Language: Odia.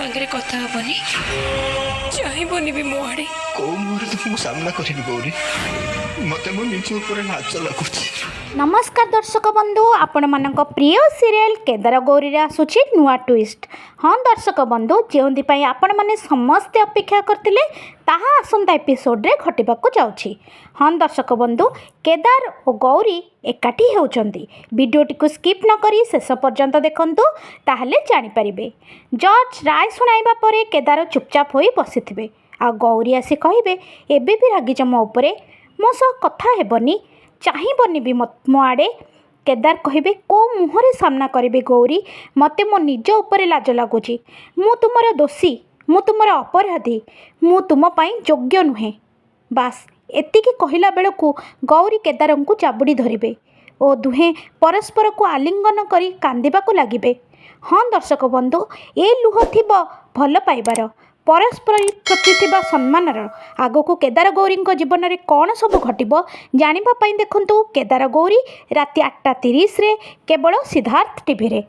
ସାଙ୍ଗରେ କଥା ହେବନି, ଚାହିଁବନି ବି ମୋ ଆଡ଼େ। କୋଉ ମୁହଁରେ ତୁମକୁ ସାମ୍ନା କରିବି ଗୌରୀ? ମତେ ମୋ ନିଜ ଉପରେ ଲାଜ ଲାଗୁଛି। ନମସ୍କାର ଦର୍ଶକ ବନ୍ଧୁ, ଆପଣମାନଙ୍କ ପ୍ରିୟ ସିରିଏଲ୍ କେଦାର ଗୌରୀରେ ଆସୁଛି ନୂଆ ଟ୍ୱିଷ୍ଟ। ହଁ ଦର୍ଶକ ବନ୍ଧୁ, ଯେଉଁଥିପାଇଁ ଆପଣମାନେ ସମସ୍ତେ ଅପେକ୍ଷା କରିଥିଲେ, ତାହା ଆସନ୍ତା ଏପିସୋଡ଼ରେ ଘଟିବାକୁ ଯାଉଛି। ହଁ ଦର୍ଶକ ବନ୍ଧୁ, କେଦାର ଓ ଗୌରୀ ଏକାଠି ହେଉଛନ୍ତି। ଭିଡ଼ିଓଟିକୁ ସ୍କିପ୍ ନ କରି ଶେଷ ପର୍ଯ୍ୟନ୍ତ ଦେଖନ୍ତୁ, ତାହେଲେ ଜାଣିପାରିବେ। ଜଜ୍ ରାୟ ଶୁଣାଇବା ପରେ କେଦାର ଚୁପଚାପ ହୋଇ ବସିଥିବେ ଆଉ ଗୌରୀ ଆସି କହିବେ, "ଏବେ ବି ରାଗିଛ ମୋ ଉପରେ? ମୋ ସହ କଥା ହେବନି, ଚାହିଁବନି ବି ମୋ ଆଡ଼େ?" କେଦାର କହିବେ, "କେଉଁ ମୁହଁରେ ସାମ୍ନା କରିବି ଗୌରୀ? ମୋତେ ମୋ ନିଜ ଉପରେ ଲାଜ ଲାଗୁଛି। ମୁଁ ତୁମର ଦୋଷୀ, ମୁଁ ତୁମର ଅପରାଧୀ, ମୁଁ ତୁମ ପାଇଁ ଯୋଗ୍ୟ ନୁହେଁ।" ବାସ୍, ଏତିକି କହିଲା ବେଳକୁ ଗୌରୀ କେଦାରଙ୍କୁ ଜାବୁଡ଼ି ଧରିବେ ଓ ଦୁହେଁ ପରସ୍ପରକୁ ଆଲିଙ୍ଗନ କରି କାନ୍ଦିବାକୁ ଲାଗିବେ। ହଁ ଦର୍ଶକ ବନ୍ଧୁ, ଏ ଲୁହ ଥିବ ଭଲ ପାଇବାର, ପରସ୍ପର ପ୍ରତି ଥିବା ସମ୍ମାନର। ଆଗକୁ କେଦାର ଗୌରୀଙ୍କ ଜୀବନରେ କ'ଣ ସବୁ ଘଟିବ, ଜାଣିବା ପାଇଁ ଦେଖନ୍ତୁ କେଦାର ଗୌରୀ ରାତି 8:30ରେ କେବଳ ସିଦ୍ଧାର୍ଥ ଟିଭିରେ।